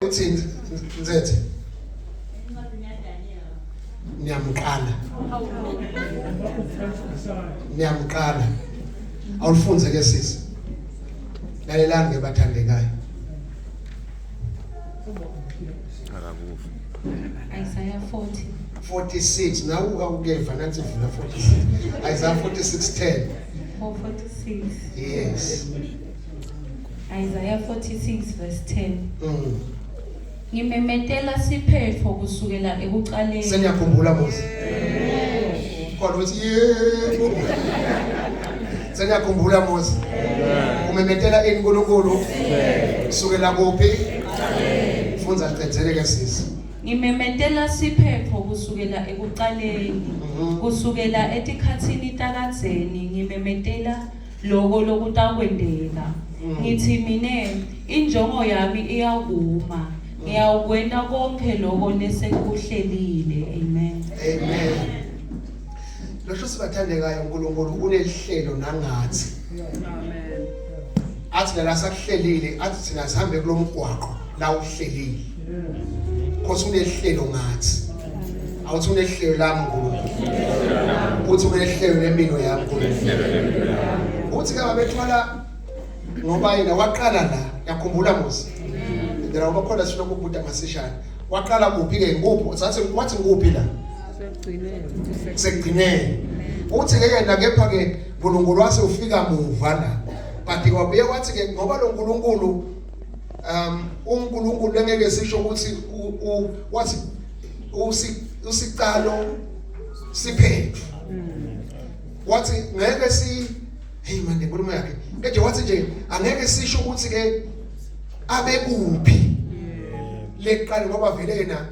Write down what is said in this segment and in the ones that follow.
Uthini Nzethe? Niyamqala. Niyamqala. Awulifunze ke sisi. Lalelani ke bathandekayo. Akakufa. Isaiah 40. 46 nawuka ukeva nansi vula 46 Isaiah 46:10 446. Yes. Isaiah 46 verse 10. Mm. Ngimemetela siphetfo kusukela ekucaleni. Seniyakhumbula Mose? Khona uthi yebo. Seniyakhumbula Mose? Umemetela ini uNkulunkulu? Kusukela kuphi? Fundza cedzele ke sisi. Ngimemetela siphetfo kusukela ekucaleni. Kusukela etikhatsini takadzeni ngimemetela loko lokutakwenteka. Ngithi mine injongo yami iyakuma. Ngiyawukwenta konkhe loko lesekuhlelile. Amen. Amen. Losho sibathandekayo uNkulunkulu unelihlelo nangathi. Amen. Athi la sakuhlelile athi thina sihambe kulomgwaqo la uhlelile. Khosi unehlelo ngathi. Awuthi unehlelo lami uNkulunkulu. Uthi unehlelo lempilo yami uNkulunkulu. Uthi ke babethwala ngoba yena waqala la yakhumbula Mose. Ndlela ngoba khona sifuna ukubuda masishane. Waqala kuphi ke ngikuphi? Sathi wathi ngikuphi la? Sekugcineni. Uthi ke yena kepha ke uNkulunkulu wase ufika muva la. But wabuye wathi ke ngoba lo uNkulunkulu um uNkulunkulu lengeke sisho ukuthi wathi usicalo siphethu. Wathi ngeke si hey man lenkulumo yakhe. Ke wathi nje angeke sisho ukuthi ke abe kuphi. Leqala ngoba vele yena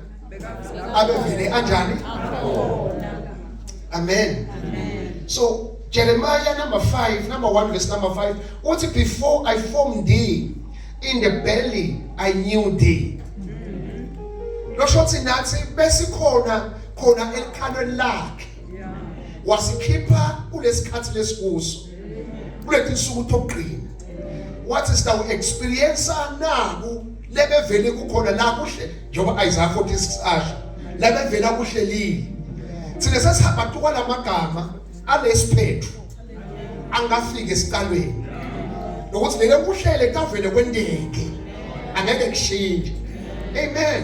abevele anjani amen so Jeremiah number 5 number 1 verse number 5 uthi before I formed thee in the belly I knew thee losho ukuthi nathi besikhona khona elikhalweni lakhe wasikhipha kulesikhathi lesikuso kuletinsuku tokugcina wathi sitawu experience naku lebevele kukhona la kuhle njengoba Isaiah 46 asho labevela kuhlelile thina sesihamba tukwa lamagama alesiphethu angafiki esiqalweni nokuthi lele kuhlele kavele kwenteke angeke kushintshe amen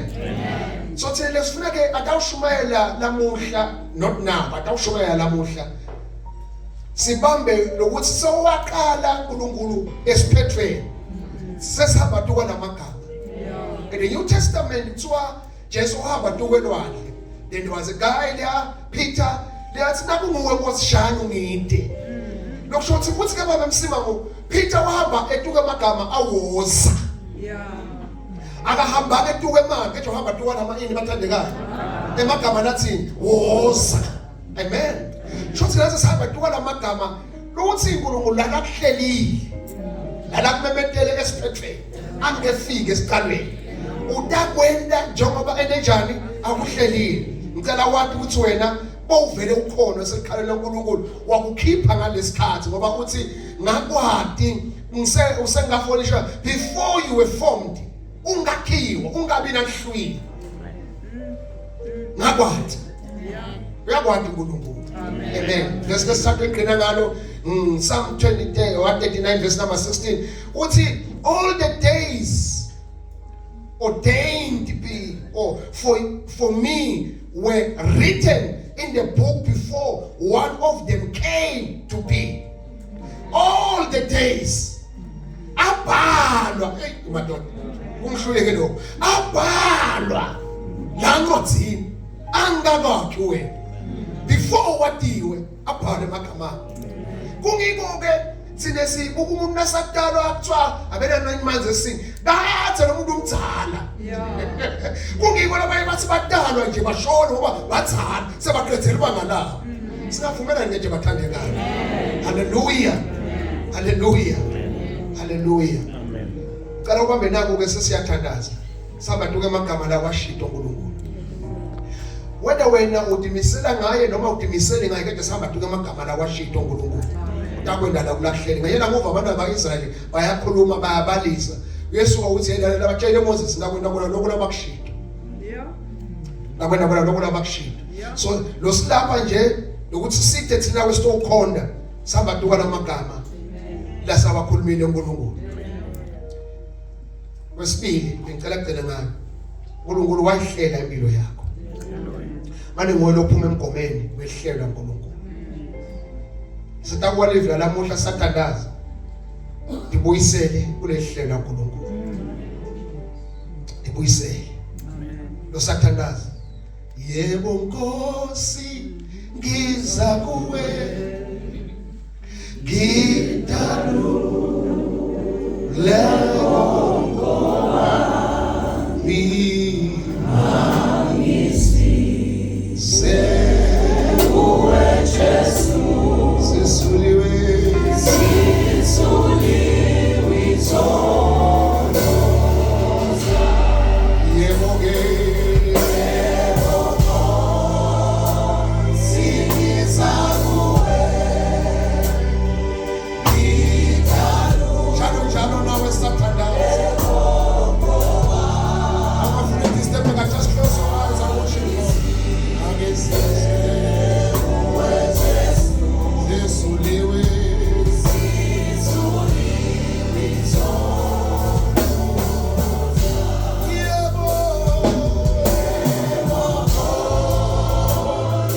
so thina lesifuna ke atawushumayela lamuhla not now but atawushumayela lamuhla sibambe lokuthi sewaqala uNkulunkulu esiphethweni sesihamba tukwa lamagama in the New Testament kuthiwa Jesu uhamba tukwelwandle then there was a guy there Peter leyathi nakunguwe Nkosi shaya ungide lokusho ukuthi kuthi ke baba msima ngo Peter wahamba etuka amagama awoza Yeah. akahambanga etuka emanti ethi uhamba tuka nama ini bathandekayo emagama lathini woza amen shuthi lase sihamba tuka lamagama lokuthi uNkulunkulu lakakuhlelile lalakumemetele esiphethweni angefike esiqalweni utakwenta njengoba enenjani akuhlelile ngicela wathi ukuthi wena bowuvele ukhona esekhaleni loNkulunkulu wakukhipha ngalesikhathi ngoba uthi ngakwati ngise usengafonisha before you were formed ungakhiwa ungabi nahlwini ngakwati uyakwati uNkulunkulu amen verse lesithathu egcina ngalo mm, Psalm 20 139 verse number 16 uthi all the days ordained be or for for me were written in the book before one of them came to be all the days abhalwa hey madoda kungihluleke lokho abhalwa la ncwadzini angikakakhi wena before watiwe abhalwe emagama kungiko ke thina sibuka umuntu nasadalwa kuthiwa abena 9 months esini kade lo muntu umdzala kungiko labanye bathi badalwa nje bashona ngoba badzala sebaqedela ibanga labo singavumelana nje bathandekayo haleluya haleluya haleluya Amen. cela ubambe nako ke sesiyathandaza sabatuka amagama la washito uNkulunkulu wena wena udimisela ngaye noma udimisele ngaye kade sihamba tuka amagama la washito uNkulunkulu utakwenda la kulahleli ngayena ngoba abantu abaIsrayeli bayakhuluma bayabalisa Uyesuka uthi yena labatshele Moses nakwena kona lokho labakushinto. Yeah. Nakwena kona lokho labakushinto. Yeah. So lo silapha nje lokuthi sithe thina kwesitokhonda samba duka lamagama lasawakhulumile uNkulunkulu. Kwesibili ngicela kugcina ngayo. uNkulunkulu wayihlela impilo yakho. Manje nguwe lophuma emgomeni wehlelwa uNkulunkulu. Sitakuwa live lamuhla sathandaza. Ndibuyisele kulehlelo laNkulunkulu. Ndibuyisele. Lo sathandaza. Yebo Nkosi ngiza kuwe. Ngidalule Njalo njalo nawe sathandaza. Abafuna disturb ka just close your eyes and worship God. Ake Sesuliwe. Yebo.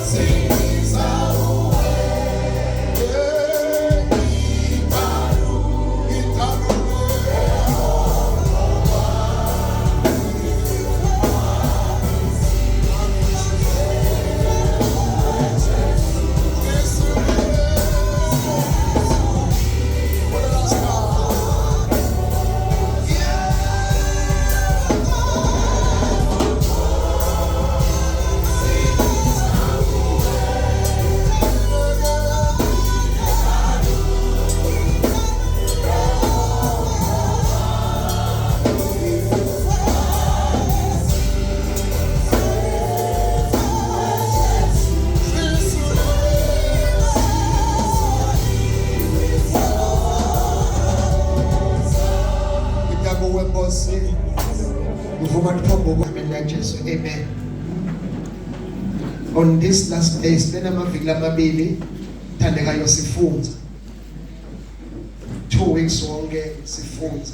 Siza kuwe. Ngitakuwe Nkosi. Ngivuma liphambi kwami la Jesu. Amen. On this last day sibena amaviki lamabili thandekayo sifunza. 2 weeks wonke sifunza.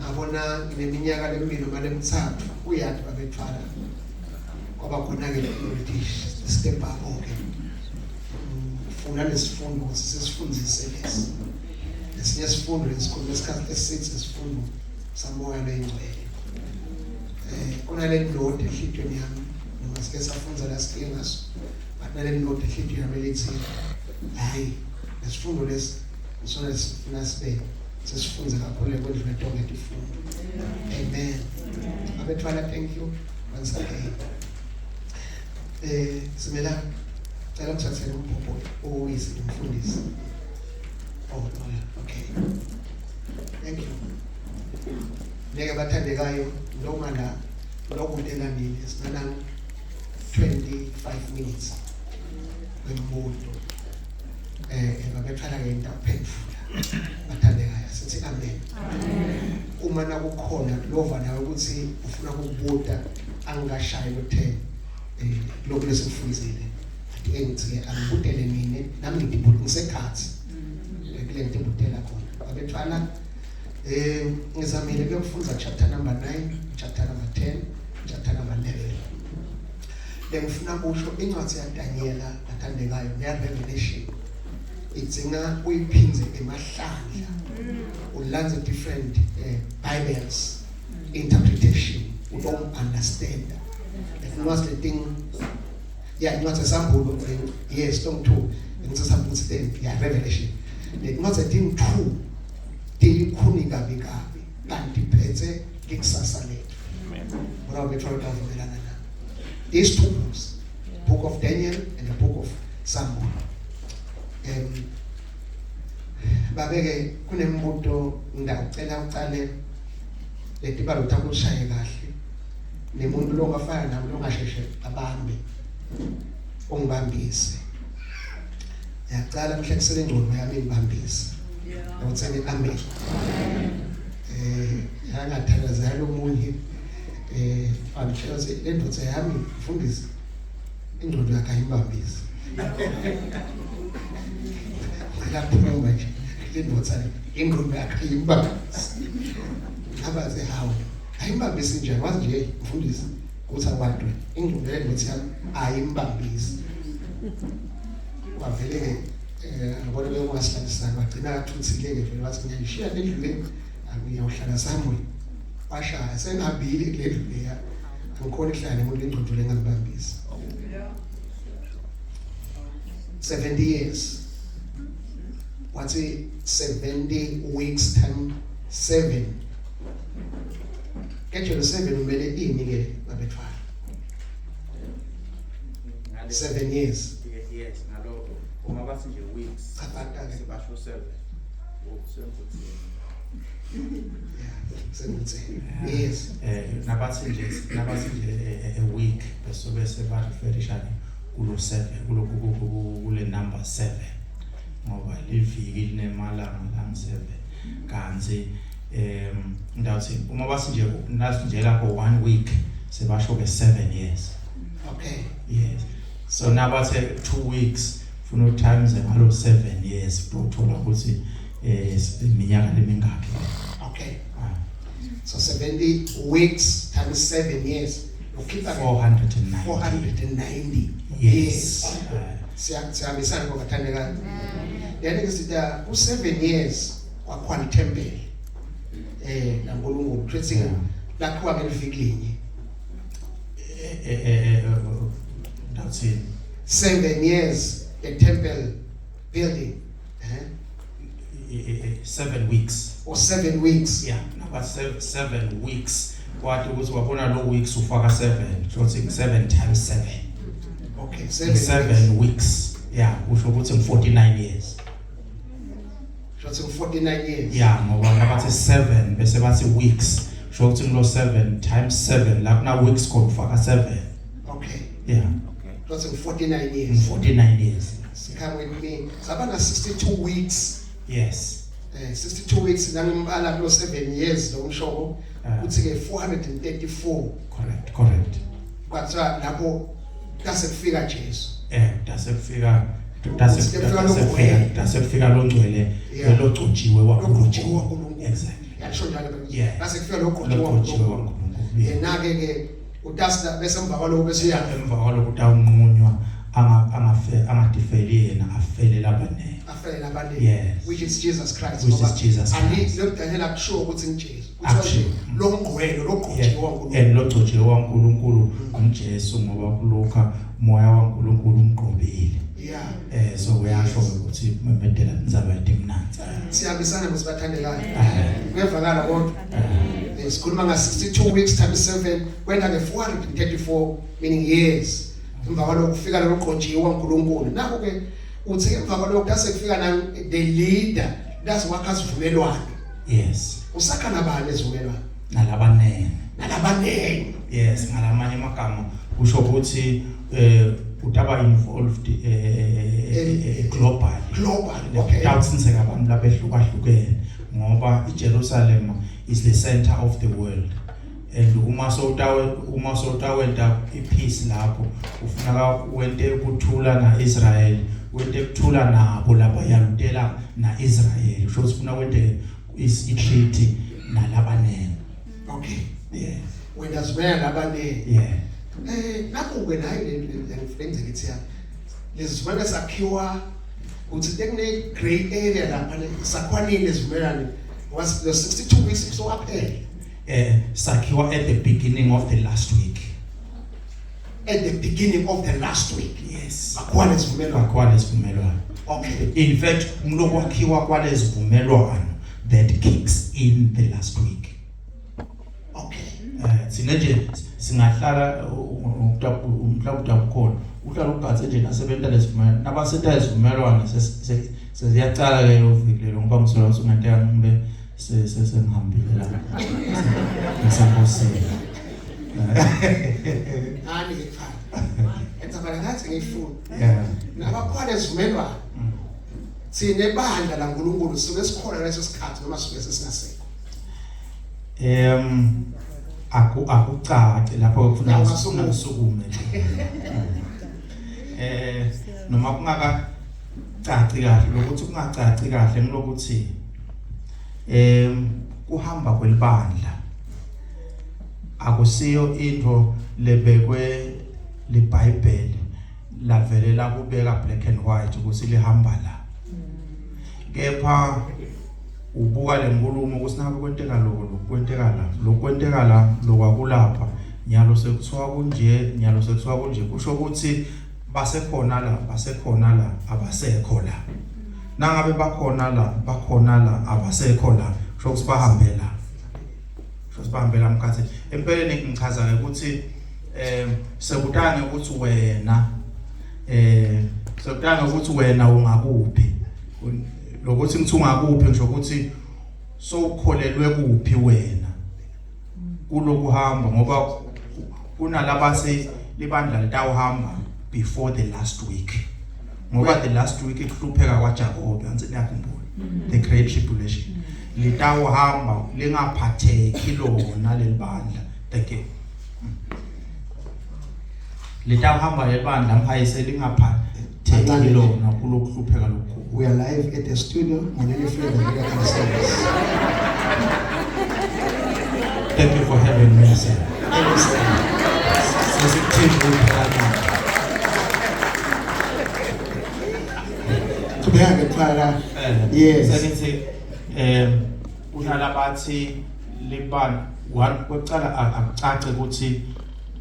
Abona ngineminyaka lemibili noma lemithathu uyathi babethwala kwaba khona ke le step up okay. Ufuna lesifundo ukuthi sisifundise lesi. Lesinye isifundo lesikhulu lesikhathi esithe isifundo samoya lengcwele. Eh kunale note ehlitweni yami noma sike safunza la sike ngaso. But nale note ehlitweni yami elithi hayi lesifundo lesi isona lesifuna sibe sesifunze kakhulu kwendlula tonke tifundo. Amen. Abethwala thank you once again. Eh simela cela ngithathele umbhobho owisi umfundisi. Oh, no, okay. Thank you. Ngeke bathandekayo noma la lokudela nini sinana 25 minutes kwembuto eh babethwala ke into aphendula bathandekayo sithi amen uma nakukhona lova nawe ukuthi ufuna ukubuta angashayi lo 10 eh lokhu lesikufunzile ati ngithi ke angibutele mina nami ngidibuta ngisekhathi kule nto ibutela khona abethwala eh ngizamile kuyokufunza chapter number 9 chapter number 10 chapter number 11 lengifuna kusho incwadi yaDaniela athandekayo neRevelation idzinga uyiphindze emahlandla ulanze different bibles interpretation u don't understand if was the thing yeah incwadi yesambulo yes tong 2 ngithi sambulo yeah revelation le incwadi thing 2 tilikhuni kabi kabi kanti phethe likusasa lethu Amen. bona bethola bavumelana na these two books book of Daniel and the book of Sambulo babeke kunembuto ngidacela ucale letibalo takushaye kahle nemuntu longafana nami longasheshe abambe ungibambise ngiyacala mhle kusele ingqondo yami ingibambise. Awutheni amen. Eh yangathandazela omunye eh angitshela ukuthi le ndoda yami mfundisi ingqondo yakhe ayimbambisi. Ngicela phuma nje le ndoda ingqondo yakhe ayimbambisi. Ngabaze hawu ayimbambisi njani wazi nje mfundisi ukuthi abantu ingqondo yendoda yami ayimbambisi. Wavele ke eh ngibona ke ungasilalisana bagcina athuthile ke vele wathi ngiyayishiya le ndlu le ngiyawuhlala somewhere washaya sengihambile kule ndlu leya angikhona ukuhlala nomuntu lengqondo lengangibambisi 70 years wathi 70 weeks time 7 kejelo 7 umele ini ke babethwala 7 years yes ngalokho uma bathi nje weeks cha banta ke sebasho 7 senguthi yeah senguthi yes eh nabathi nje nabathi nje eh, eh, a week bese bese ba referisha kulo 7 kulo kule number 7 ngoba liviki linemalanga lang 7 kanti em ndawuthi uma bathi nje nathi nje lapho 1 week sebasho ke 7 years okay yes so nabathe 2 weeks funa u times ngalo 7 years uthola ukuthi eh iminyaka lemingaki okay ah. so 70 weeks times 7 years ukhipha 490 490 years siyahambisana ngoba thandekayo then ke sita ku 7 years kwakhiwa ithempeli eh laNkulunkulu kusho lakhiwa ngeliviki linye eh eh, eh, eh ndathini 7 years the temple building eh 7 weeks or 7 weeks yeah naba 7 weeks kwathi ukuthi wabona lo weeks ufaka 7 kusho ukuthi 7 times 7 okay 7 7 weeks yeah kusho ukuthi ngi 49 years Kusho ukuthi 49 years. Yeah, ngoba nabathi 7 bese bathi weeks. Kusho ukuthi ngilo 7 times 7 la kuna weeks khona ufaka 7. Okay. Yeah. Okay. Kusho ukuthi 49 years. 49 years. Come with me. Saba na 62 weeks. Yes. Eh 62 weeks nangimbala kulo 7 years lo mshoko kuthi ke 434. Correct, correct. Kwathiwa lapho kase kufika Jesu. Eh, dase kufika dase kufika lo ngcwele logcotshiwe waNkulunkulu. Exactly. Yasho njalo Yeah. Base kufika logcotshiwe Logcotshiwe waNkulunkulu. Yena ke ke utasila bese emva kwaloko bese uya emva kwaloko utawunqunywa anga angafe angadifeli yena afele labanene. Afele labanene. Yes. Which is Jesus Christ. Which is Jesus Ali Christ. lo Daniel akusho ukuthi ngiJesu. Kuthiwa nje lo ngcwele logcotshiwe waNkulunkulu. And logcotshiwe waNkulunkulu nguJesu ngoba kulokha moya waNkulunkulu umgqobile. Yeah. Eh so uyasho ukuthi memedela indzaba yetimnanzi. Siyabisana ngosibathandekayo. Kuyevakala kodwa. Eh sikhuluma nga 62 weeks times 7 kwenda ke 434 meaning years. Emva kwalokho kufika lelo gqotshiwe waNkulunkulu. Nakho ke uthi emva kwalokho kase kufika na the leader that's wakha sivumelwano. Yes. Usakha nabani esivumelwano? Nalabanene. Nalabanene. Yes, ngalamanye amagama kusho ukuthi eh utaba involved eh, eh, eh globally. Global, okay. Utawuthinseka abantu labehlukahlukene ngoba iJerusalem is the center of the world. And uma sowutawe uma sowutawenta ipeace lapho ufuneka wente ukuthula naIsrael wente ukuthula nabo laba yalutela naIsrael kusho ukuthi ufuna wente i-treaty nalabanene okay yeah wena zimela labanene yeah eh nakho ke nayi le ngifuna ngithi ya lezi zivumelwano sakhiwa uthi tekune grey area lapha sakhwanini lesivumelwano was the 62 weeks so waphela eh sakhiwa at the beginning of the last week at the beginning of the last week yes akhiwa lesivumelwano akhiwa lesivumelwano okay in fact umlokwakhiwa kwalezivumelwano that kicks in the last week okay eh sine nje singahlala umhlaba udabukhona uhlala ugathe nje nasebenta lesivumelwano nabasenta isivumelwano sesiyacala ke loviki lelo ngoba ngisola ukuthi ungenteka ngibe sesengihambile la ngisenkosini nani ke cha enza bala ngathi ngiyifuna yeah nabakhona isivumelwano mm. Thina ebandla laNkulunkulu sisuke sikhona leso sikhathi noma sisuke sesingasekho. Em aku akucace lapho kufuna Awungasukume. ngisukume. Eh noma kungaka caci kahle lokuthi kungacaci kahle ngilokuthi em kuhamba kwelibandla akusiyo into lebekwe liBhayibheli lavelela kubeka black and white ukuthi lihamba la kepha ubuka lenkulumo ukuthi nabe kwenteka lokho lokwenteka la lokwenteka la lokwakulapha nyalo sekuthiwa kunje nyalo sekuthiwa kunje kusho ukuthi basekhona la basekhona la abasekho la nangabe bakhona la bakhona la abasekho la kusho ukuthi bahambe la kusho ukuthi bahambe la mkhathi empeleni ngichaza ukuthi eh sekutange ukuthi wena eh sekutange ukuthi wena ungakuphi lokuthi ngithi ungakuphi ngisho ukuthi sowukholelwe kuphi wena kulokuhamba ngoba kunalabase libandla litawuhamba before the last week ngoba the last week ikuhlupheka kwaJakobe angithi niyakhumbula the great tribulation litawuhamba lingaphatheki lona lelibandla thank you litawuhamba lelibandla mphayise lingaphatheki lona kulokuhlupheka lokukhulu We are live at the studio Moneni Flavor Miracle Service. Thank you for having me sir. Sesikuthini kuphela na. Qhubeka ke qala. Yes. Sengithi eh kunalabathi liban one kwekucala akucace ukuthi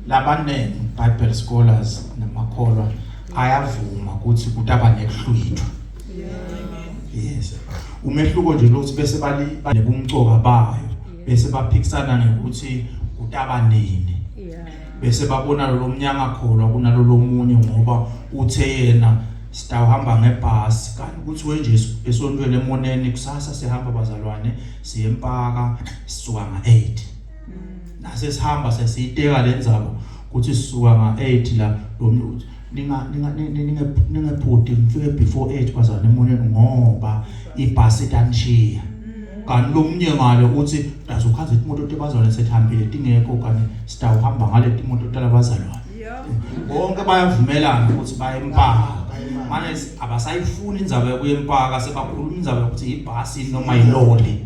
labaningi Bible scholars namakholwa ayavuma ukuthi kutaba nekuhlwithwa. Yes. Umehluko nje lokuthi bese bali nebumcoka bayo bese baphikisana ngekuthi kutaba nini. Bese babona lo mnyanga kholwa kunalo lomunye ngoba uthe yena sitawuhamba ngebhasi kanti ukuthi wenje esontweni emoneni kusasa sihamba bazalwane siye empaka sisuka nga-8 nase sihamba sesiyiteka lenzaba ukuthi sisuka nga-8 la lo muntu ninga ninga ninge ningephudi ngifike before 8 bazalwane emoneni ngoba ibhasi itanishiya kanti lo munye ngale uthi azokhaza imoto tebazalwane sethambile tingekho kanti sitawuhamba ngale timoto talabazalwane bonke bayavumelana ukuthi baye empaka manje abasayifuni indzaba yokuya empaka sebakhuluma indzaba yokuthi ibhasi noma iloli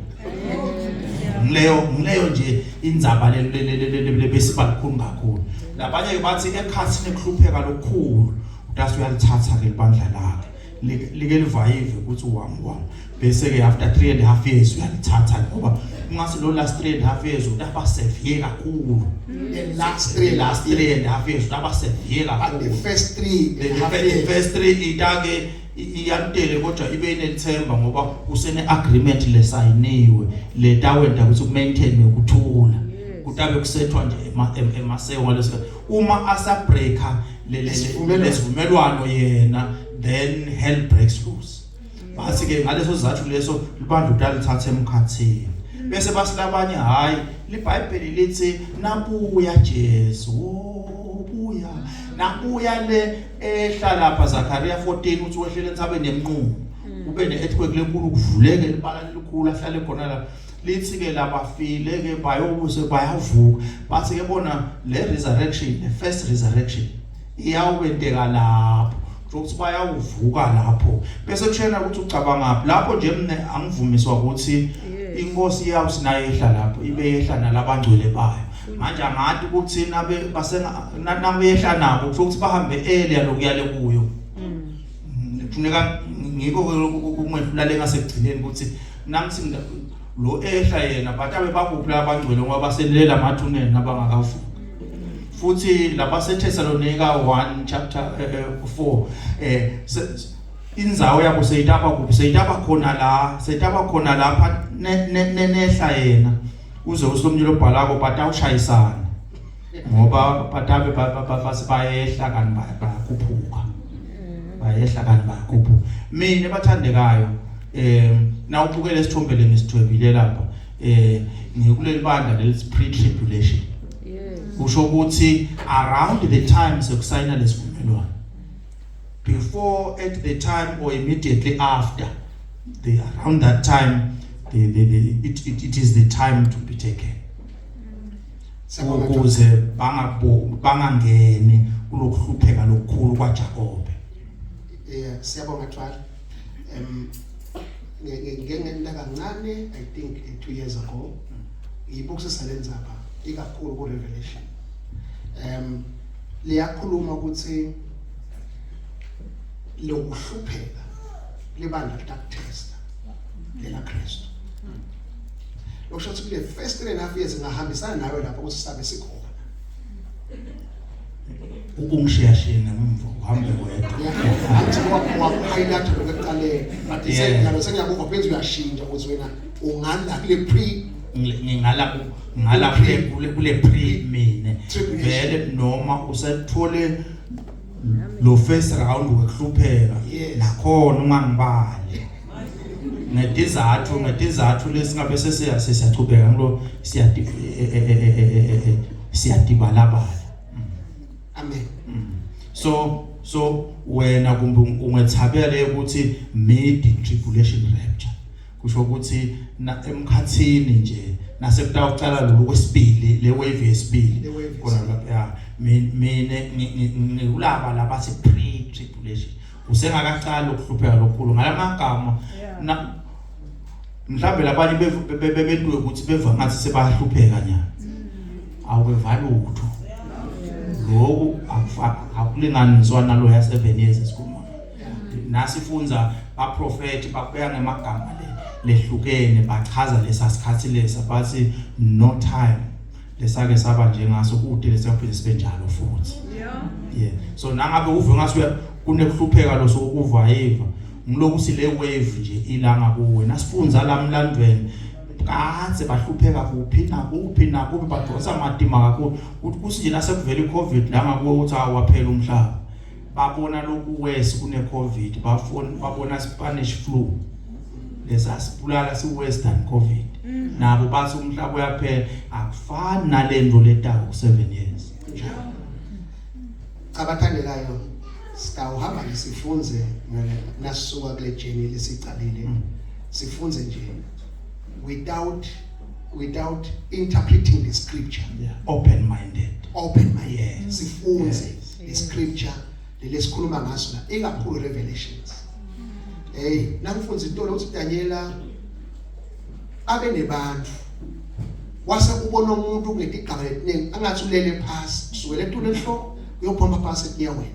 ngileyo ngileyo nje indzaba lebesiba lukhulu kakhulu labanye bathi ekhathini ekuhlupheka lokukhulu utase uyalithatha ke libandla lakhe like livayive ukuthi wam wam bese ke after 3 and a half years uyalithatha ngoba ungase lo last 3 and a half years utaba severe kakhulu The last 3 last 3 and a half years utaba severe kakhulu the first 3 the first 3 itake iyamtele kodwa ibe inethemba ngoba usene agreement lesayiniwe letawenda ukuthi kumaintain ukuthula kutabe kusethwa nje emasewa ngaleso uma asa breaker lesivumelwano yena then hell breaks loose bathi ke ngaleso sizathu leso libandla utalithatha emkhathini bese basilabanye hayi liBhayibheli lithi nabuya Jesu buya nabuya le ehla lapha Zakaria 14 uthi wehlele entsabeni yemnqumo kube ne-earthquake lenkulu kuvuleke libala lelikhulu ahlale khona la lithi ke labafile ke bayobuse bayavuka bathi ke bona le resurrection the first resurrection iyawukwenteka lapho ukuthi bayawuvuka lapho bese kushena ukuthi ucabangaphi lapho nje mina angivumiswa ukuthi inkosi iyawuthi nayehla lapho ibe yehla nalabangcwele bayo manje angathi ukuthi nabe basenga nabehla nabo kusho ukuthi bahambe earlier lokuyale kuyo mm. kufuneka ngikho kungehlula lengasekugcineni ukuthi nami lo ehla yena but abe bakuphi labangcwele ngoba baselela amathuneni abangakavuki futhi labaseThessalonika 1 chapter 4 eh, eh indzawo yabo seyitaba kuphi seyitaba khona la seyitaba khona lapha nehla yena uze usolomnye lobhalako but awushayisana ngoba batabe base bayehla kanti bayakhuphuka bayehla kanti bayakhuphuka mina bathandekayo eh nawubukele isithombe lengisithwebile lapha eh ngikuleli bandla leli pre tribulation kusho ukuthi around the time sekusayina lesivumelwano before at the time or immediately after The around that time the it is the time to be taken. Siyabonga Dr. Ukuze bangabo bangangeni kulokuhlupheka lokukhulu kwaJakobe. Yeah, siyabonga Twala. Ngeke ngenta kancane, I think 2 years ago. Ngibukisisa lenzaba ikakhulu ku Revelation. Liyakhuluma ukuthi lokuhlupheka libandla litakutesta lela Kristu. Lokusho ukuthi kule first 3.5 years ngahambisana nawe lapho ukuthi sabe sikhona. Ukungishiyashiya ngemva uhambe wedwa. Athi wa-highlight lokho ekuqaleni, but sengiyalo sengiyakuva phenzu uyashintsha ukuthi wena ungala kule pre Ngingala ngala kule pre mine Tribulation. Vele noma usethole lo first round wekuhlupheka nakhona ungangibali ngetizathu lesingabe sesiya sesiyachubeka ngilo siyadibalabala. Amen. So wena kumbe ungethabele ukuthi mid tribulation rapture kusho ukuthi na emkhathini nje nasekutawucala lokhu kwesibili, le wave yesibili. Le wave. Khona lapha ya mine ngikulaba labathi pre tribulation usengakaqali ukuhlupheka lokukhulu ngalamagama na mhlambe labanye bebetuwe ukuthi beva ngathi sebahlupheka nyana, awukeva lutho lokhu, akulinganiswa nalo ya 7 years esikhuluma nasifunza. Baprofeti bakubeka ngemagama le lehlukene, bachaza lesa sikhathi lesa, bathi no time lesake saba njengaso kude lesaphinde sibe njalo futhi. Yeah, so nangabe uve ngathi kunekuhlupheka lo sokuva yiva ngilokuthi le wave nje ilanga kuwe. Nasifunza la mlandweni kadze bahlupheka kuphi nakuphi nakuphi, badonsa matima kakhulu kuthi kuthi nje nasekuvela iCovid la ngakuwe ukuthi awaphela umhlaba, babona lokhu worse kune Covid, bafuna babona Spanish flu lesasibulala si worse than Covid, nabo bathi umhlaba uyaphela. Akufani nalento letako ku 7 years. Cha, bathandekayo, sitawuhamba nje sifunze nasisuka kule journey lesicalile, sifunze nje without interpreting the scripture. Yeah, open minded. Open mind. Sifunze the scripture lesikhuluma ngaso la, ikakhulu Revelations. Hey, nangifunza into ukuthi Daniela abe nebantu wase ubona umuntu ngetigaba letiningi angathi ulele phasi kusukela etulu enhloko uyophomba phasi etinyaweni.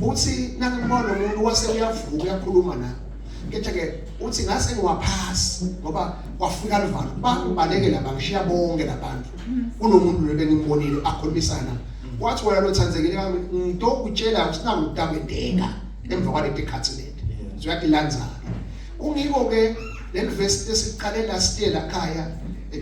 Uthi nangibona umuntu wase uyavuka uyakhuluma na kethe ke, uthi ngase ngiwaphasi ngoba kwafika livalo, bangibalekela bangishiya bonke labantu kunomuntu lo bengimbonile akhulumisana. Wathi, "Wena lothandzekile kami, ngitokutshela ukuthi nakutakwenteka emva kwaleti khathi leti." Uyatilandzana kungiko ke leli verse esiqale last year lakhaya,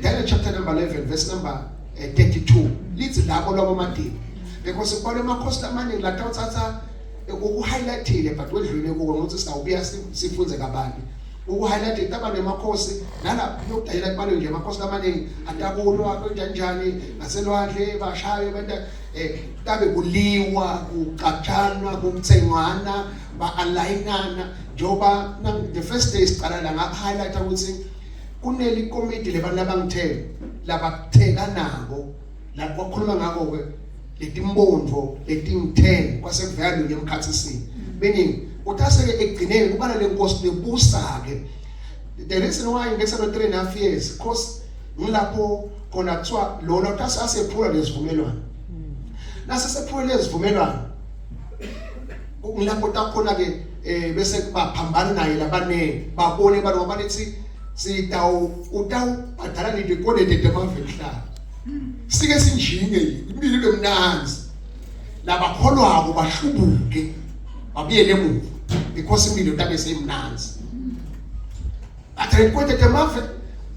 Daniel chapter number 11 verse number 32, lithi labo labo madini because kubhalwe amakhosi amaningi latawuthatha uku-highlightile, but wedlule kuko ngokuthi sawubuya sifunze kabanti. Uku-highlight taba nemakhosi nala yokudayela kubalwe nje amakhosi amaningi atakulwa kanjani ngaselwandle bashaye benta tabe kuliwa, kuxatshanwa, kuthengwana, ba-alignana. Njengoba the first day siqala la nga-highlight ukuthi kuneli komiti lebantu labangithele labathekanako la kwakhuluma ngako ke letimbondvo letingu-10 kwase kuvela lunye emkhatsisini, meaning utase-ke ekugcineni kubana le nkosi lebusa-ke. The reason why ngesalo 3.5 years, cause ngilapho khona kuthiwa lona utase asephula lesivumelwano, nasesephule lesivumelwano ngilapho takhona ke bese baphambana naye labaningi babone balo balithi sitawu utawubhadala letikwelede temave emhlaba, sike sinjinge impilo ibe mnanzi, labakholwako bahlubuke babuyele emuva because impilo tabe seyimnanzi. Athi letikwelede temave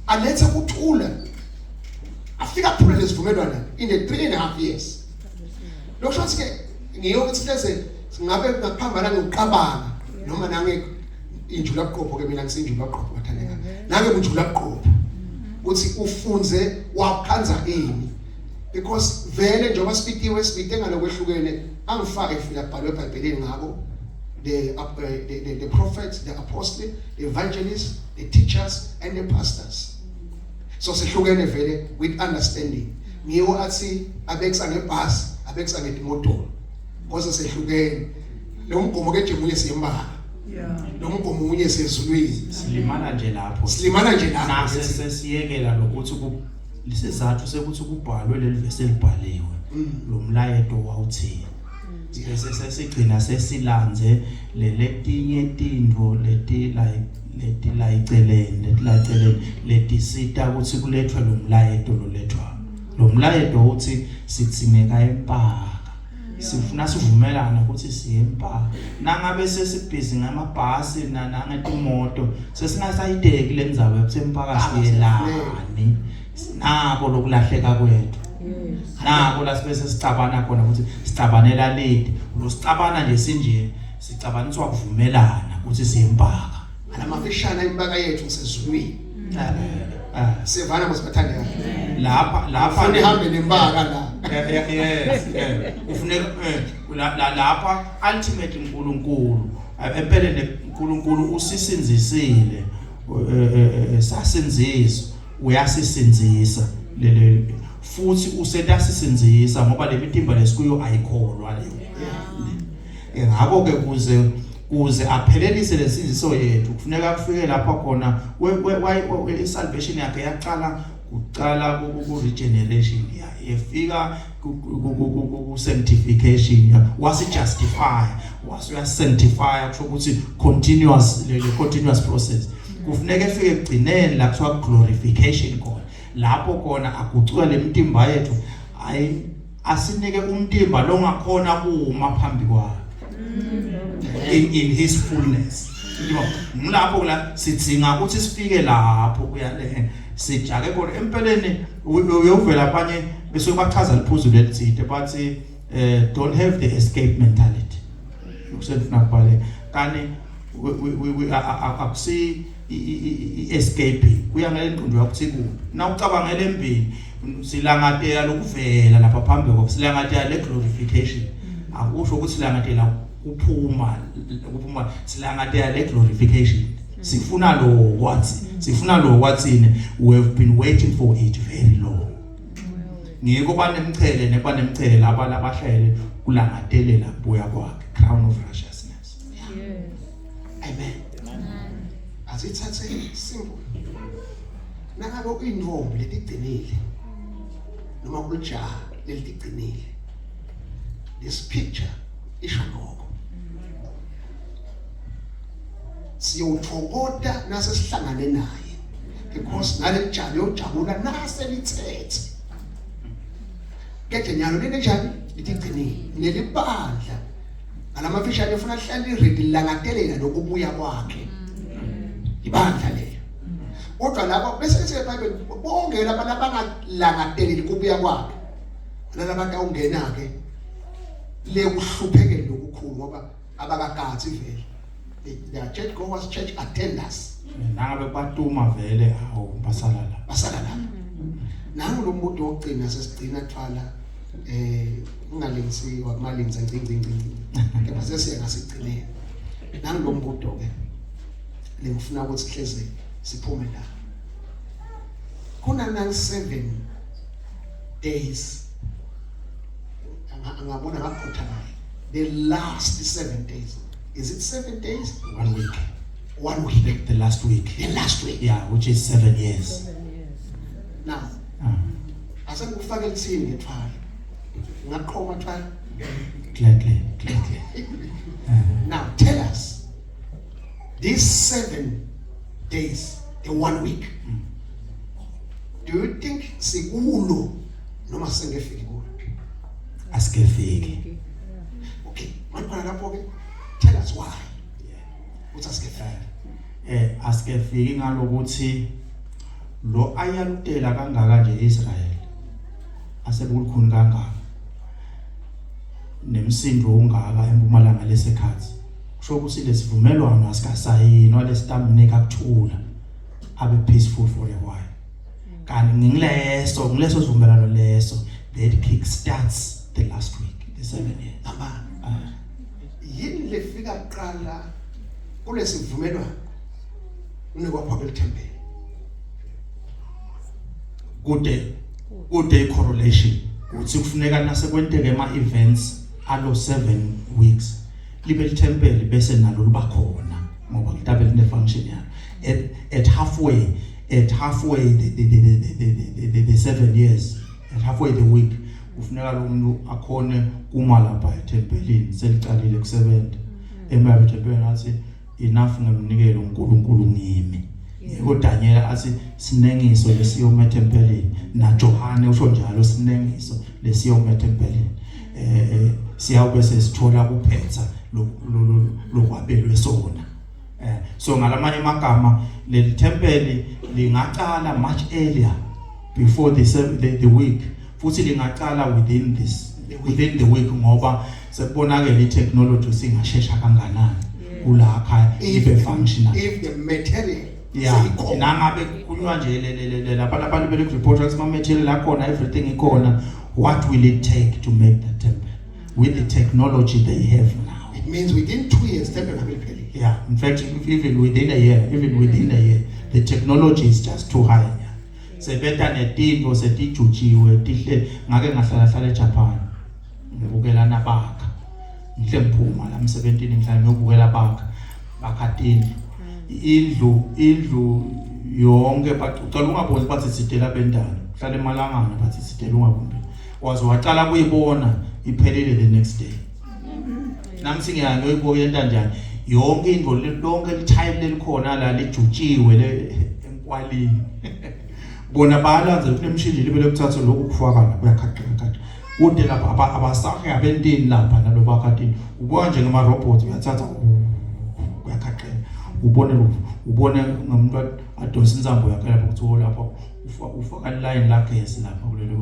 alethe kuthula, afika aphule lesivumelwano in the 3.5 years. Lokho ukuthi ke ngiyokuthi leze singabe ngakuphambana ngokuqabanga noma nange injula buqopho ke, mina ngisinjula buqopho bathandeka, nange kunjula buqopho uthi ufunze waphanza ini, because vele njengoba sibitiwe sibite ngalokwehlukene angifake fika kubhalwe eBhayibhelini ngako. the, the, the, the prophets, the apostles, the evangelists, the teachers and the pastors. So sihlukene vele with understanding. Ngiwo athi abekisa ngebhasi, abekisa ngetimotolo. Because sehlukene. Lo mgomo ke nje munye siyembala. Yeah. Lo mgomo munye sezulwini. Silimala nje lapho. Silimala nje lapho. Nase sesiyekela lokuthi ku lisizathu sekuthi kubhalwe leli verse elibhaliwe. Lo mlayeto wawuthini? Bese sesigcina sesilandze leletinye tintfo leti like leti la iceleni leti la iceleni letisita ukuthi kulethwe lo mlayeto lolethwa. Lo mlayeto uthi sidzingeka empaka. Sifuna sivumelane ukuthi siye empaka. Nangabe sesibhizi ngamabhasi nangetimoto sesingasayideki le ndzaba yokuthi empaka siyelani. Nako lokulahleka kwethu. Nako la sibe sesicabana khona ukuthi sicabanela late. Lo sicabana nje sinje sicabaniswa kuvumelana ukuthi siyempaka. Alamafishana impaka yethu ngisezulwini. Sivana mosibathandekayo. Lapha lapha Ufuna ihambe nempaka la. Yes, ufuneka lapha ultimately uNkulunkulu empeleni uNkulunkulu usisinzisile sasinziswa uyasisinzisa lele futhi usetasisinzisa ngoba le mitimba lesikuyo ayikholwa leyo. Ngakho ke kuze aphelelise lesindiso yethu kufuneka kufike lapha khona i-salvation yakhe yaqala kuqala ku regeneration yefika ku sanctification wasi justify wase uya sanctify kusho ukuthi continuous le continuous process kufuneka efike ekugcineni la kuthiwa glorification khona lapho khona agucuka lemtimba yethu ayi asinike umtimba longakhona kuma phambi kwakhe in his fullness. Ngilapho la sidzinga ukuthi sifike lapho kuya le sijake khona empeleni uyovela abanye bese bachaza liphuzu lelitsite bathi don't have the escape mentality. Ukusefuna kubale kani we akusi escaping kuya ngalengqondo yakuthi kuphi na ucabangela embili silangatela lokuvela lapha phambi kwakho silangatela le glorification akusho ukuthi silangatela kuphuma kuphuma silangatela le glorification sifuna lo wathi sifuna lo wathini we have been waiting for it very long ngiko banemchele nebanemchele laba labahlele kulangatelela kubuya kwakhe crown of righteousness. Yes. Amen. Asithathe simple. Nangabe uyintombi letigcinile noma kulijaha lelitigcinile. This picture isho lokho. Siyothokoda nase sihlangane naye because naleli jaha liyojabula nase lithethe. Kede nyalo lenjani litigcinile nelibandla ngalamafishane efuna ahlale ready langatelela lokubuya kwakhe. Ibandla leyo. Kodwa labo bese lithi eBhayibheli bonke laba labangalangateleli kubuya kwakhe. Laba bantu awungena ke le kuhluphekele lokukhulu ngoba abakagathi vele. They are church goers, church attenders. Nangabe batuma vele awu basala la. Basala lapha. Nangu lo muntu wokugcina sesigcina thwala ungalingisiwa kumalingisa ngci ngci ngci. Kepha sesiya ngasigcineni. Nangu lo mbuto ke lengifuna ukuthi hleze siphume la. Kuna nang 7 days angabona ngaphutha ngayo. The last 7 days. Is it 7 days? 1 week. 1 week. The last week. The last week. Yeah, which is 7 years. 7 years. Now, asengikufake lithini ngethwala. Ngaqhoma thwala. Gladly, gladly. Now tell us, these 7 days, the 1 week, do you think sikulo noma sengefiki kulo? Asikefiki. Okay, manje lapho ke tell us why. Uthi asikefiki. Asikefiki ngalokuthi lo ayalutela kangaka nje Israel asebulukhuni kangaka nemsindo ungaka empumalanga lesekhathi kusho ukuthi lesivumelwano asikasayinwa lesitamnika kuthula abe peaceful for a while kanti ngileso sivumelwano leso that kick starts the last week, the 7 years. Amba. Yini lefika kuqala kulesivumelwano unekwakhiwa kwelithempeli? Kude i-correlation ukuthi kufuneka nasekwenteke ema events alo 7 weeks libe lithempeli bese nalo liba khona ngoba litabe line function yalo at halfway the 7 years, at halfway the week, kufuneka lo muntu akhone kuma lapha ethempelini selicalile kusebenza emva ethempelini athi enough ngemnikelo uNkulunkulu ngimi. Yiko Daniel athi sinengiso lesiyoma ethempelini, na Johane usho njalo, sinengiso lesiyoma ethempelini, siyawube sesithola kuphetha lokwabelwe sona. So ngalamanye amagama, leli tempeli lingaqala much earlier before the week, futhi lingaqala within the week, ngoba sekubonakele i-technology singashesha kanganani kulakha ibe functional. If the material seyikhona. Nangabe kukhulunywa nje le lapha abantu bele report ukuthi ama material akhona, everything ikhona, what will it take to make the temple with the technology they have now? It means within 2 years temple ngabe liphelile. Yeah, in fact, even within a year, even within a year, the technology is just too high. Sebeta netinto setijutshiwe tihle. Ngake ngahlala hlala eJapan ngibukela nabakha, ngihle ngiphuma la emsebentini, ngihlala ngiyobukela bakha, bakha tindlu, indlu yonke. Ucala ungaboni, bathi sidela bendalo, hlala emalangana, bathi sidela ungaboni, waze waqala kuyibona iphelile the next day. Nami singiya ngiyoyibuka yenta njani yonke indlu, lonke litime lelikhona la lijutshiwe le enkwalini. Bona bayalanza kunemshini libe lokuthatha lokhu kufaka la, kuyakhaqeka kade kude lapha. Abasahe abentini lapha nalo bakhatini, ubona nje ngama robots, uyathatha kuyakhaqeka, ubone ngomuntu adonsa insambo yakhe lapho ukuthi oh, lapha ufaka line lagesi lapha kuleli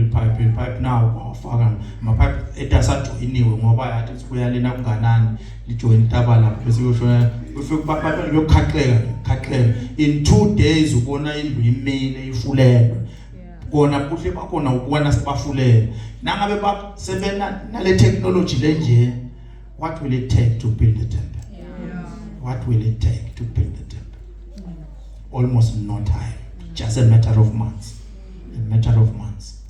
pipe now, wafaka ama pipe etasajoyiniwe ngoba yathi ukuthi kuyalena kunganani, lijoin intaba lapho bese kuyoshona, ufike abantu beyokhaqeka khaqeka. In 2 days ubona indlu imile, ifulelwe. Kona kuhle bakhona, ubona sebafulele. Nangabe sebena nale technology lenje, what will it take to build the temple? What will it take to build the temple? Almost no time, just a matter of months, a matter of months.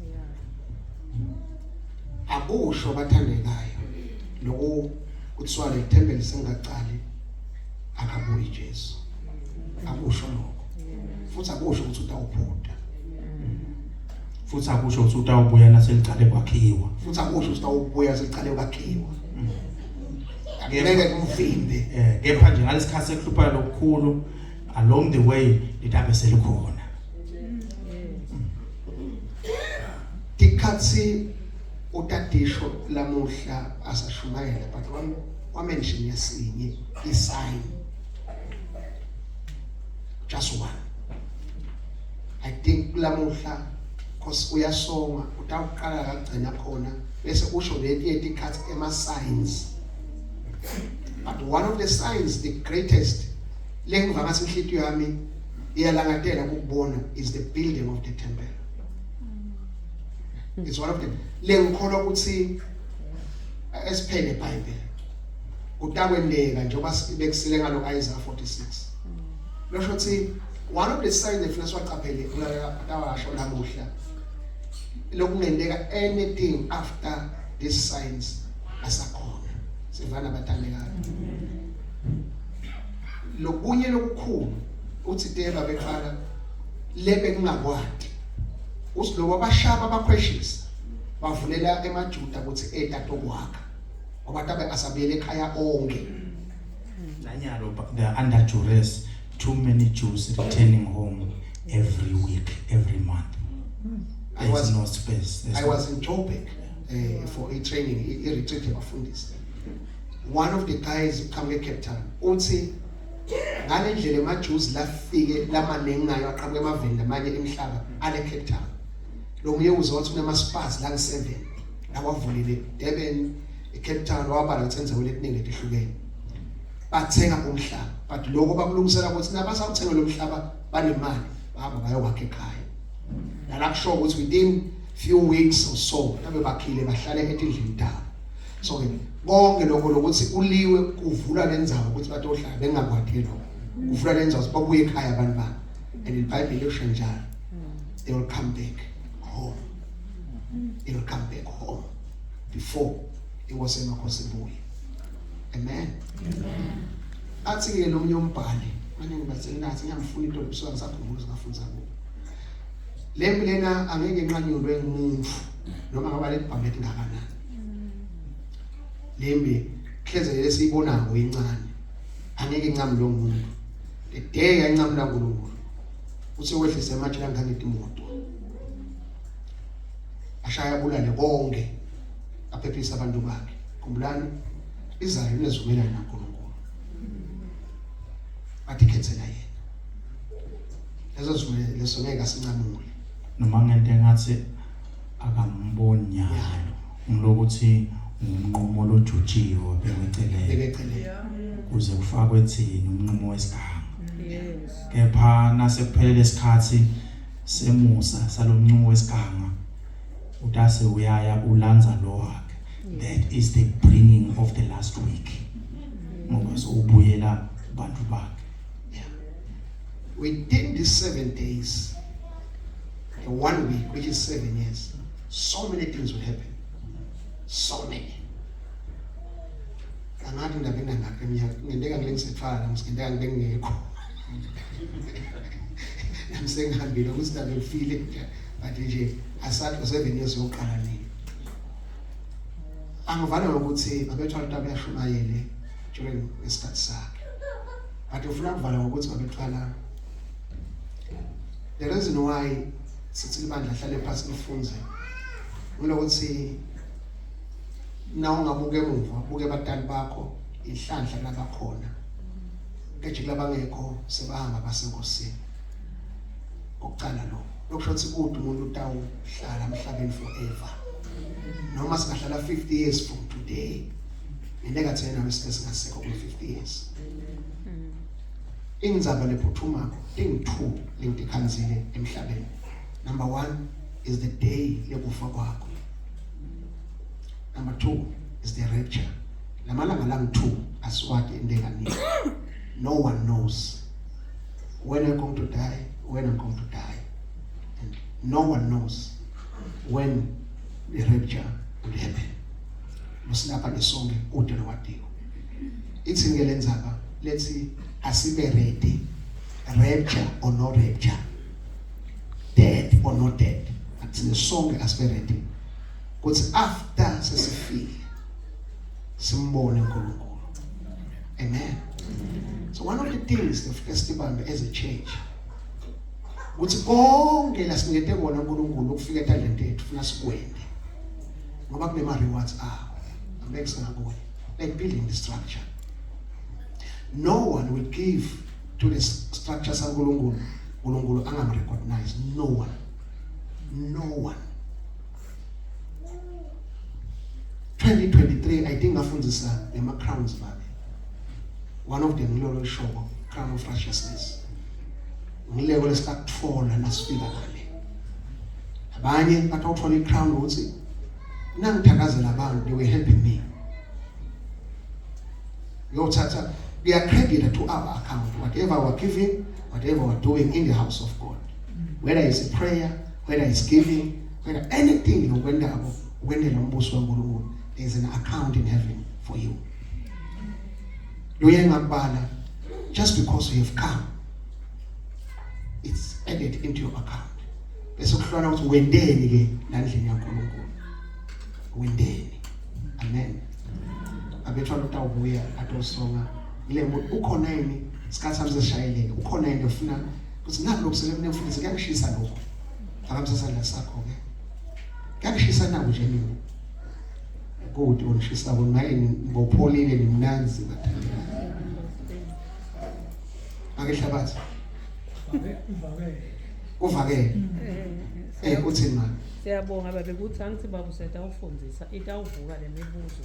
Akusho, bathandekayo, lokhu kuthiwa le temple sengaqali akabuyi Jesu, akusho lokho, futhi akusho ukuthi utawuphuta. Futhi akusho ukuthi utawubuya naselicale kwakhiwa. Futhi akusho ukuthi utawubuya seliqale kwakhiwa, angeke kumvimbe. Kepha nje ngalesikhathi sekuhlupha lokukhulu, along the way litabe selikhona. Tikhatsi utadisho lamuhla asashumayela, but one wamention yesinye isign, just one, I think, lamuhla, cause uyasonga, utawuqala kagcina khona bese usho leti yetikhatsi ema signs. But one of the signs, the greatest lengiva ngathi inhlitiyo yami iyalangatela ukubona, is the building of the temple. It's one of them lengikholwa ukuthi esiphele iBhayibheli kutakwendeka njengoba bekusile ngalo Isaiah 46. Losho ukuthi one of the signs efuna siwaqaphele kulawasho namuhla lokungenteka anything after these signs asakhona. Sivana, bathandekayo, lokunye lokukhulu uthi teba beqala lebe kungakwati usilobo abashaba abakhweshisa bavulela emaJuda ukuthi etatokwakha ngoba tabe asabuyele ekhaya onke. Nanyalo they are under duress. Too many Jews returning home every week, every month. I There's was no space. There's I no was in Joburg for a training, a retreat yabafundisi. One of the guys come eCape Town uthi ngale ndlela emaJews lafike lamaningi ngayo aqhamuka emaveni lamanye emhlaba ale Cape Town. Lo muye uzothi unama spas la ngi7 lawavulile Durban, eCape Town, wabala ukuthi enzaweni etiningi letihlukene. Bathenga umhlaba, but lokho bakulungisela ukuthi nabasawuthenga lo mhlaba banemali bahamba bayokwakha ekhaya. Nala kusho ukuthi within few weeks or so nabe bakhile bahlale etindlini tabo. So ke konke lokho lokuthi kuliwe kuvula lendzawo ukuthi batohlala bengakwati lokho. Kuvula lendzawo babuye ekhaya abantu babo. And iBhayibheli lisho njalo. They will come back home. They will come back home before inkosi emakhosi ibuye. Amen. Amen. Athi ke lo munye umbhali manje ngibathe ngathi ngiyamfuna into lobusuka ngisakhumbula ngafundisa kubo. Lempi lena angeke inqanyulwe ngumuntu noma ngaba lebhamu elingakanani. Lempi hleze lesiyibonako incane. Angeke incamule umuntu. The day yancamula uNkulunkulu. Uthe wehlise amatshe langangetimoto. Ashaya bulale konke. Aphephisa abantu bakhe. Khumbulani Israel inezivumelwano naNkulunkulu. Bathi khethela yena. Lezo zivumelwano leso ngeke asincamule. Noma ngento engathi akamboni nyalo ngilokuthi ngumnqumo lojutshiwe beweceleni Bekeceleni. kuze kufakwe thini umnqumo wesiganga Yes. kepha nasekuphelele isikhathi semusa salomnqumo wesiganga utase uyaya ulanza lo wakhe that is the bringing of the last week ngoba sowubuyela kubantu bakhe. Yeah. Within these 7 days, the 1 week, which is 7 years, so many things will happen. So many. Angathi ndabe nangakho eminyaka ngenteka ngilengisethwala nami ngenteka ngibe ngekho. Nami sengihambile ukuthi ndabe ngifile but nje asathi 7 years yokuqala nini. Angivale ngokuthi babethwala into abeyashumayele during isikhathi sakhe. But ufuna ukuvala ngokuthi babethwala the reason why sithi libandla hlale phansi lifunze ngilokuthi na ungabuka emuva buke abatali bakho inhlanhla labakhona keje kulabangekho sebahamba basenkosini Okuqala lo lokusho ukuthi kude umuntu utawuhlala emhlabeni forever noma singahlala 50 years from today ngeke thina nawe sike singasekho ku 50 years indzaba lephuthumako ingu-2 lengikhanzile emhlabeni number 1 is the day lekufa kwakho number 2 is the rapture lamalanga langu-2 asiwati enteka nini no one knows when I'm going to die, when I'm going to die. And no one knows when the rapture will happen. Musilapha nesonke kude lowadiwe. Ithi ke lenzaba lethi asibe ready rapture or no rapture. Dead or not dead. Athina sonke asibe ready. Kuthi after sesifile simbone uNkulunkulu. Amen. So one of the things the festival as a church ukuthi konke lasinikete kona uNkulunkulu ukufika etandleni tethu funa sikwende ngoba kunema rewards awo angeke singakubona like building the structure no one will give to the structure saNkulunkulu uNkulunkulu angam recognize no one no one 2023 I think ngafundisa ngema crowns babe one of them ngilolo lishoko crown of righteousness ngileko lesikakuthola nasifika ngale abanye bathi awuthola i-crown ukuthi nangithandazela abantu they were helping me uyothatha we are credited to our account whatever we're giving whatever we're doing in the house of God whether it's a prayer whether it's giving whether anything lokwendako ukwendela umbuso kaNkulunkulu there is an account in heaven for you loye ngakubala just because you have come it's added into your account bese kuhlolwa ukuthi wendeni ke landlini yaNkulunkulu wendeni amen abethwala utawubuya atosonga kule ukhona yini isikhathi sami sesishayeleke ukhona yini ofuna ukuthi naku lokhu selemfundisi kuyangishisa lokho phakamisa isandla sakho ke kuyangishisa naku nje mina kude ongishisa kona ngibopholile nimnanzi bathandekayo ake hlabathi uvakele eh uthini manje Siyabonga babe kuthi angithi baba usetawufundisa itawuvuka le mibuzo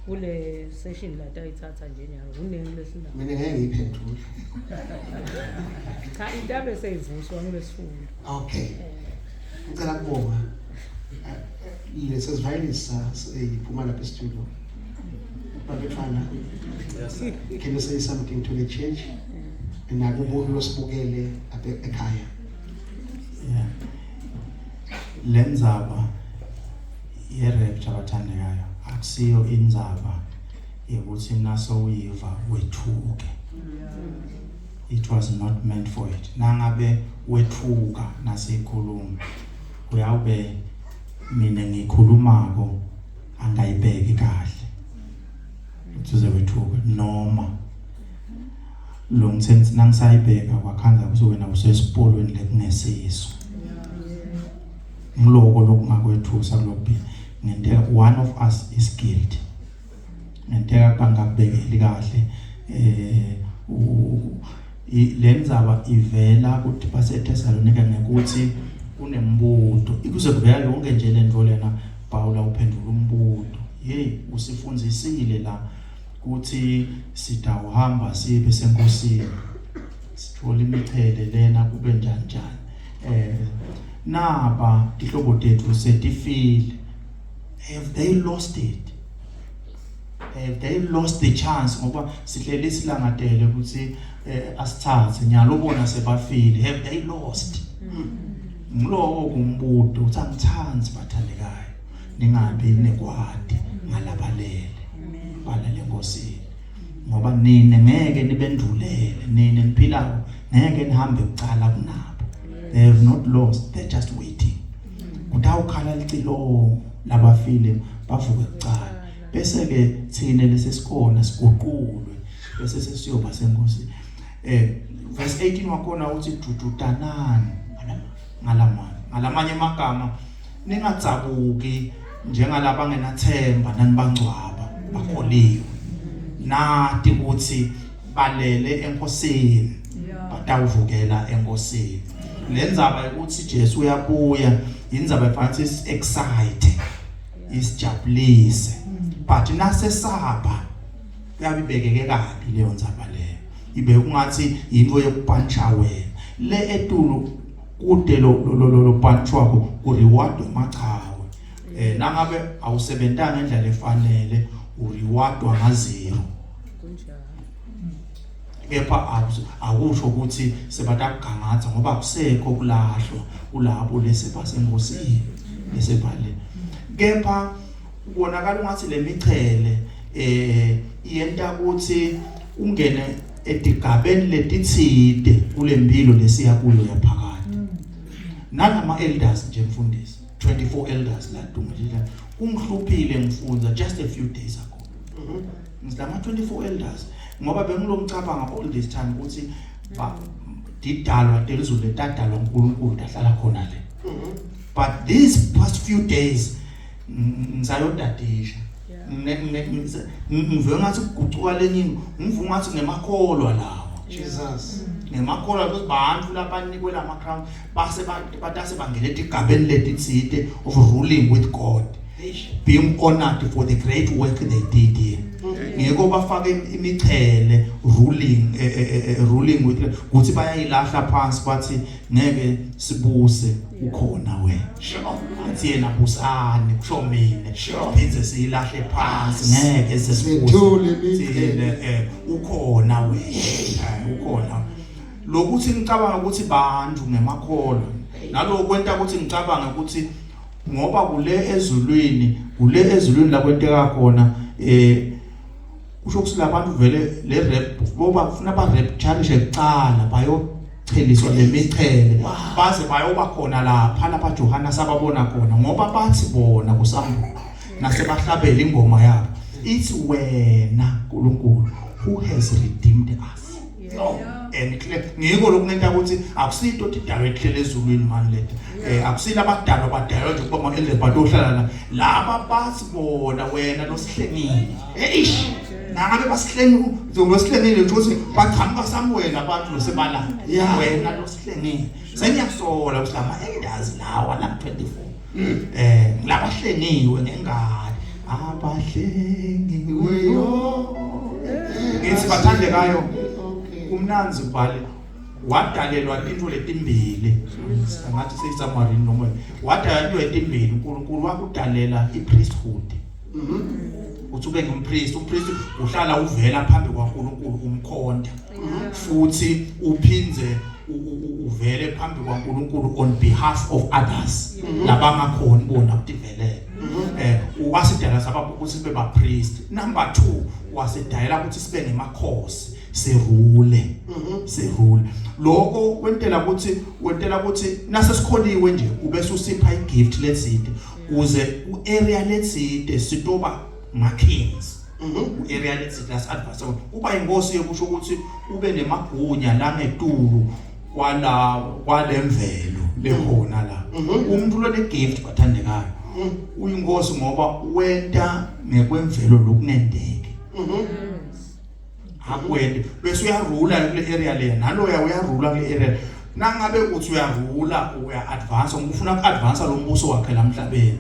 kule session la tayithatha nje nyalo kuningi lesinako. Mina ngeke ngiyiphendule. Cha intabe seyivuswa kulesifundo. Okay. Ngicela kubonga. Lesizivayelisa iphuma lapha e-studio. Babetfana. Can you say something to the church? Nakubona losibukele apha ekhaya. Yeah. Lenzaba ye rapture bathandekayo akusiyo indzaba yokuthi naso uyiva wethuke. It was not meant for it. Nangabe wethuka nasikhuluma uyawube mina ngikhulumako angayibeki kahle. Uze wethuke noma lo ngithe nangisayibheka kwakhanza ukuthi wena usesipolweni lekungesiso ngiloko lokungakwethusa kulokhu ngenteka one of us is guilty ngenteka bangakubekeli kahle eh lendzaba ivela ukuthi baseThessalonika ngekuthi kunembuto ikuze kuvela yonke nje lento lena Paula uphendula umbuto hey usifundzisile la kuthi sitawuhamba sibe senkosini sithola imichele lena kube njani njani eh naba tihlobo tethu setifile have they lost it have they lost the chance ngoba sihleli silangatele ukuthi eh, asithathe nyalo bona sebafile have they lost ngilowo kumbuto uthi angithandi bathandekayo ningabi nekwadi ngalabalele balele enkosini ngoba nine ngeke nibendulele nine niphilako ngeke nihambe kucala kunabo they have not lost they're just waiting kutawukhala licilongo labafile bavuke kucala bese ke thina lesisikona siguqulwe bese sesiyoba senkosini eh verse 18 wakhona uthi dududanani ngalamanye ngalamanye amagama ningadzabuki njengalaba ngenathemba nanibangcwaba bakholiwe nati ukuthi balele enkosini batawuvukela enkosini lenzaba ukuthi Jesu uyabuya indzaba efanele is excite isijabulise but nasesaba kuyabibekeke kabi leyo ndzaba leyo ibe kungathi into yokupantsha wena le etulu kude lo lo lo lo ku reward emachawe eh nangabe awusebentanga ngendlela efanele urewardwa nga zero kunjalo kepha akusho ukuthi sebatakugangatha ngoba akusekho kulahlwa kulabo lesebasenkosini lesebhale kepha kubonakala ungathi lemichele eh iyenta ukuthi ungene edigabeni letitsite kulempilo lesiya kuyo yaphakade nalama elders nje mfundisi 24 elders la dumile kungihluphile ngifunza just a few days ago ngilama 24 elders ngoba bengilomcabanga all this time ukuthi ba didalwa delizulu letadalwa uNkulunkulu dahlala khona le but these past few days ngisayodadisha ngivuke ngathi kugucuka lenye ngivuka ngathi ngemakholwa lawo Jesus ngemakholwa ukuthi bantu labanikwe lama crown base batase bangena etigabeni letitsite of ruling with God being honored for the great work they did here ngeke bafake imichele ruling eh, eh, eh, ruling with ukuthi bayayilahla phansi bathi ngeke sibuse ukhona wena athi yena busani kusho mina phindze siyilahle phansi ngeke sesibuse thina eh ukhona wena ukhona lokuthi ngicabanga ukuthi bantu ngemakholwa naloko kwenta ukuthi ngicabange ukuthi ngoba kule ezulwini kule ezulwini la kwenteka khona eh kusho ukuthi labantu vele le rap boba kufuna ba rap challenge kuqala bayocheliswa lemichele baze bayoba khona lapha lapha Johanna sababona khona ngoba bathi bona kusambulo nasebahlabela ingoma yabo ithi wena uNkulunkulu who has redeemed us and clear ngiko lokunenta ukuthi akusito tidalwe ehlele ezulwini mani leta eh akusila abadalwa badalwa nje kuba ama angels but ohlala la laba bathi bona wena losihlengile eish nangabe basihlengile losihlengile nje ukuthi baqhamuka Samuel abantu losebalanda wena losihlengile sengiyasola ukuthi lama elders lawa la 24 eh ngilabahlengiwe ngengane abahlengiweyo ngithi bathandekayo kumnanzi ubhale wadalelwa into letimbili ngathi seyisamarini noma wadalelwa into letimbili uNkulunkulu wakudalela ipriesthood Uthi ube ngumpriest, umpriest uhlala uvela phambi kwaNkuluNkulu umkhonda. Futhi uphindze uvele phambi kwaNkuluNkulu on behalf of others labangakhoni bona ukutivelela. Wasidala saba ukuthi sibe ba priest. Number 2 wasidayela ukuthi sibe ngemakhosi sirule. Sirule. Lokho wentela ukuthi nasesikholiwe nje ubese usipha igift letsite kuze ku area letsite sitoba ma kings. Ku area letsite las advance kuba inkosi yokusho ukuthi ube nemagunya langetulu kwala kwalemvelo lekhona la. Umuntu lone gift bathandekayo uyinkosi ngoba wenta ngekwemvelo lokungendeki. Akwende bese uyarula kule area le, naloya uyarula kule area. Nangabe uthi uyarula uya advance ngoba ufuna ku advance lo mbuso wakhe lamhlabeni.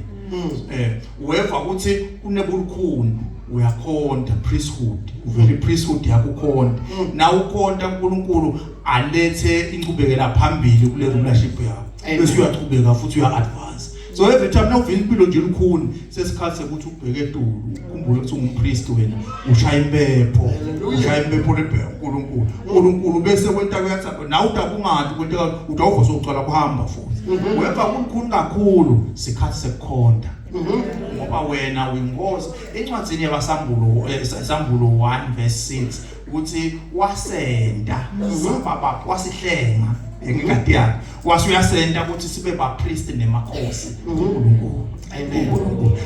Weva ukuthi kunebulukhuni uyakhonta priesthood, uvela ipriesthood yakho ukhonta. Na ukhonta uNkulunkulu alethe inchubekela phambili kule rulership yakho. Bese uyachubeka futhi uya advance. So every time nawuvela impilo nje lukhuni sesikhathi sekuthi ubheke etulu ukhumbule ukuthi ungumpriest wena, ushaya impepho, ushaya impepho lebheka uNkulunkulu. uNkulunkulu bese kwenta kuyathaba nawe udakungathi kwenteka utawuva sowucala kuhamba futhi. Weva kulukhuni kakhulu sikhathi sekukhonta. Ngoba wena uyinkosi. Encwadzini yabasambulo Sambulo 1 verse 6 uthi wasenda sababa wasihlenga ngengadi yakhe wase uyasenda ukuthi sibe bapriest nemakhosi uNkulunkulu. Amen.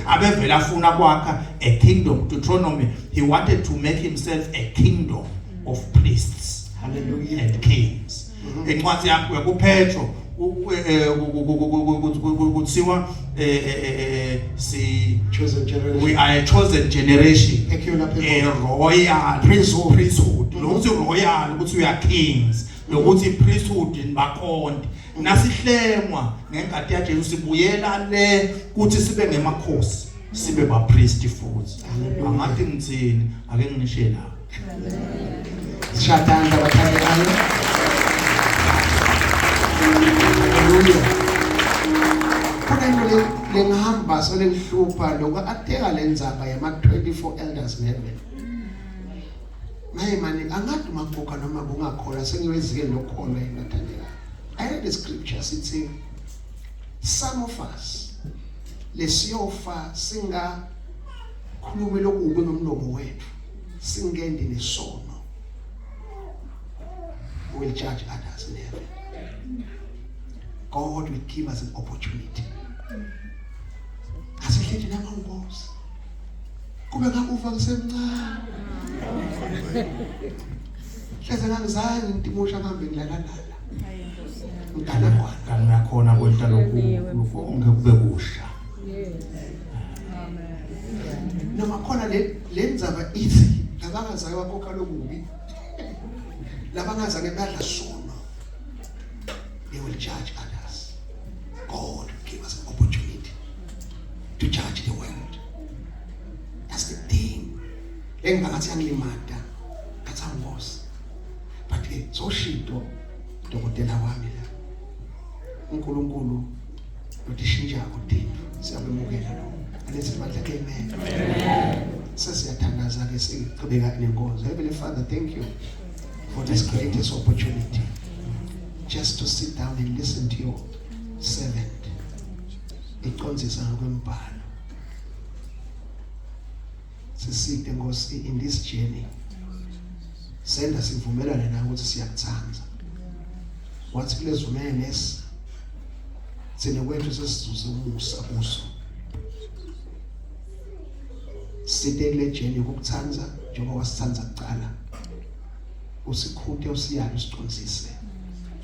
Abevela afuna kwakha a kingdom. Deuteronomy, he wanted to make himself a kingdom of priests. Hallelujah. And kings. Encwadi yakho kuPetro kuthiwa si chosen generation. We are a chosen generation. Peculiar people. A royal priesthood. Priesthood. Lokuthi royal ukuthi we are kings. Lokuthi priesthood nibakhonde. Nasihlengwa ngengadi yaJesu sibuyela le kuthi sibe ngemakhosi, sibe ba priest futhi. Angathi ngithini, ake ngishiye lapho. Sishadanda bathandekayo. Hallelujah. Khona into lengihamba so lengihlupha lokho ateka lenzaba yama 24 elders in heaven. Maye mani angathi maguga noma kungakholwa sengiwezikeni lokukholwa yini bathandekayo. I read the scripture sithi some of us lesiyofa singa khulume lokubi ngomlomo wethu singendi nesono will judge others in heaven. God will give us an opportunity. Asihleli nama Nkosi. Kube ngakufa ngisemncane. Hleze ngangizange ngitimusha ngihambe ngilalalala. Mntana Kanti uyakhona kwenta lokhu konke kube kusha. Noma khona le lendzaba ithi labangazange bakhokha lokubi labangazange badla sono, they will judge others. God will give us an opportunity to judge the world. That's the thing engingathi yangilimata ngathi awunkosi, but ke soshito dokotela wami la uNkulunkulu utishintsha kodinto siyabemukela lo alethi bandla. Amen. Sesiyathandaza ke siqhubeka nenkonzo. Heavenly Father, thank you for this greatest opportunity just to sit down and listen to your servant icondzisa ngokwembhalo. Siside Nkosi in this journey, senda sivumelane nawe ukuthi siyakuthanda. Wathi kulezivumelane lesi thina kwethu sesizuze umusa kuso, side kule journey yokukuthanda njengoba wasithanda kuqala. Usikhute, usiyale, usicondzise,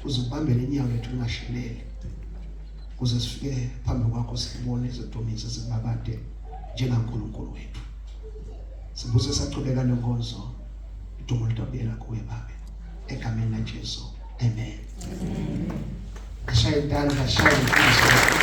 uze ubambele inyawo lethu lingasheleli kuze sifike phambi kwakho sikubone, sidumise, sikubabade njengaNkulunkulu wethu. Sibuze sachubeka lenkonzo, idumo litabuyela kuwe Babe, egameni laJesu, amen. Ashaya intandla, ashaya inkosi.